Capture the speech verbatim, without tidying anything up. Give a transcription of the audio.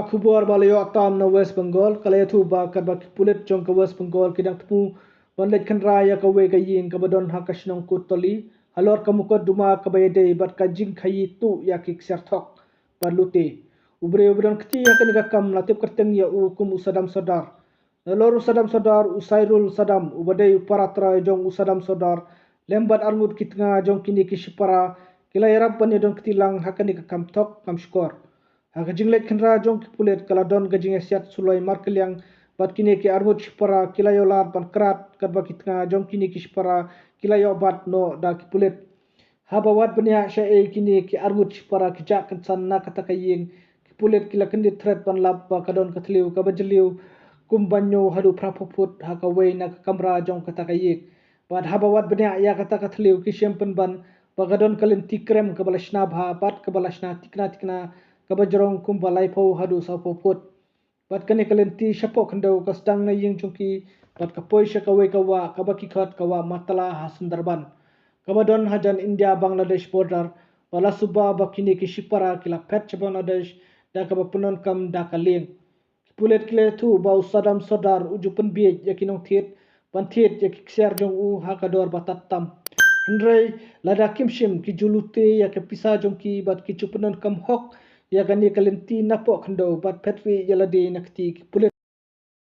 Khubor ba la ïoh tam na West Bengal ka la ïathuh ba katba ki pulit jong ka West Bengal ki dang thmu ban leit khynra ïa kawei ka ïing kaba don ha ka shnong Kutali halor ka mukotduma kaba ïadei bad ka jingkhaïi tuh ïa ki ksiar thok bad lute. U briew uba don kti ha kane ka kam la tip kyrteng ïa u kum u Sadam Sordar. Nalor u Sadam Sordar, u Sairul Sadam uba dei u para trai jong u Sadam Sordar lem bad arngut ki tnga jong kine ki shipara ki la ïarap ban ïadon kti lang ha kane ka kam thok kam shukor. Ha ka jingleit khynra jong ki pulit ka la don ka jingïasiat suloi markylliang bad kine ki arngut shipara ki la ïoh lad ban krat katba ki tnga jong kine ki shipara ki la ïoh bat noh da ki pulit. Haba wad bniah shaei kine ki arngut shipara ki jah kynsan na kata ka ïing, ki pulit ki la kyndit thret ban lap ba ka don ka thliew kaba jylliew kum ba hynñiew haduh phra phew phut ha kawei na ka kamra jong kata ka ïing. Bad haba wad bniah ïa kata ka thliew ki shem pynban ba ka don ka lynti krem kaba la shna bha bad kaba la shna tikna tikna kaba jrong kumba laiphew haduh sawphew phut. Bad kane ka lynti shapoh khyndew ka sdang na ïing jong ki bad ka poi sha kawei ka wah kaba ki khot ka wah Matala ha Sundarban, kaba don hajan India Bangladesh border. Ba la suba ba kine ki shipara ki la phet sha Bangladesh da kaba pyndonkam da ka lieng. Ki pulit ki la ïathuh ba u Sadam Sordar u ju pynbiej ïa ki nongthied ban thied ïa ki ksiar jong u ha ka dor ba tad tam. Hynrei lada kim shim ki ju lute ïa ka pisa jong ki bad ki ju pyndonkam hok ïa kane ka lynti napoh khyndew bad phet rieh ïa lade na kti ki pulit.